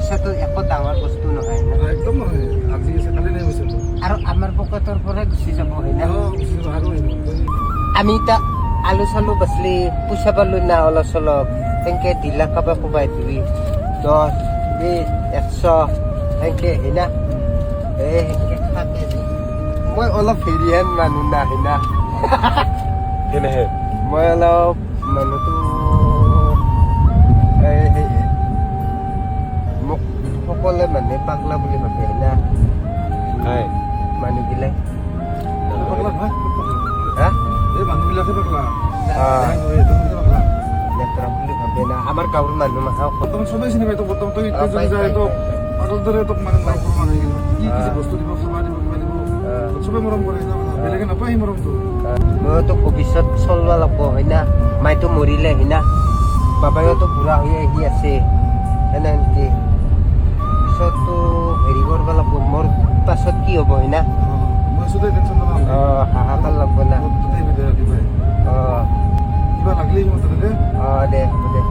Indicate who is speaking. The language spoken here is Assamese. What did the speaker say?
Speaker 1: পইচাটো একো ডাঙৰ বস্তু নহয় না।
Speaker 2: একদম নহয়, আজি আছে কালি নাই পইচাটো।
Speaker 1: আৰু আমাৰ পকেটৰ পৰাই গুচি যাব, হয় না?
Speaker 2: অ, গুচি যাব আৰু আহিব।
Speaker 1: আমি এতিয়া আলু চালু বাচলি পইচা পালো না অলপ চলপ, সেনকে দিলা কাবাক কোবাই 2, 10, 20, 100 সেনকে, হয় না? এই সেনকে থাকে। মই অলপ হেৰিয়ান মানুহ না, হয় না?
Speaker 3: কেনেহে?
Speaker 1: মই অলপ মানুহটো এই মোক সকলোৱে মানুহে পাগলা বুলি ভাবে, হয় না?
Speaker 3: নাই।
Speaker 1: মানুহগিলাই।
Speaker 2: পাগলা নহয়, ক'ত পাগলা?
Speaker 1: হা?
Speaker 2: এই মানুহবিলাকে পাগলা।
Speaker 1: অ।
Speaker 2: নাই নহয়, এইটো পাগলা।
Speaker 1: লেতেৰা বুলি ভাবে না আমাৰ গাঁৱৰ মানুহ মাখা।
Speaker 2: বৰ্তমান চবেই চিনি পায় তোক। বৰ্তমান তই
Speaker 1: অ,
Speaker 2: তই যদি
Speaker 1: পাই,
Speaker 2: যায়
Speaker 1: পাই,
Speaker 2: তোক
Speaker 1: পাই।
Speaker 2: পাগল দৰে তোক মানে মৰম কৰিব মানুহে। কিন্তু কি কি যে বস্তু দিব, খাবা দিব, কিবা দিব, চবে মৰম কৰে। এটা কথা, বেলেগে নাপায় সেই মৰমটো।
Speaker 1: মইতো ভৱিষ্যত চলবা লাগব, হয় না? মাইতো মৰিলে, হয় না? বাবায়োতো বুঢ়া হৈ আহি আছে। সেনেকে পিছততো হেৰি কৰিব লাগব, মোৰ পাছত কি হ'ব, হয় না?
Speaker 2: অ, মই আছো দে, টেনচন ল'ব নালাগে।
Speaker 1: অ, হাহাকাৰ লাগব না।
Speaker 2: মোৰ তাতে আহিবি দে ৰাতিপুৱাই।
Speaker 1: অ।
Speaker 2: কিবা লাগিলে মোৰ তাতে দে।
Speaker 1: অ, দে, হ'ব দে।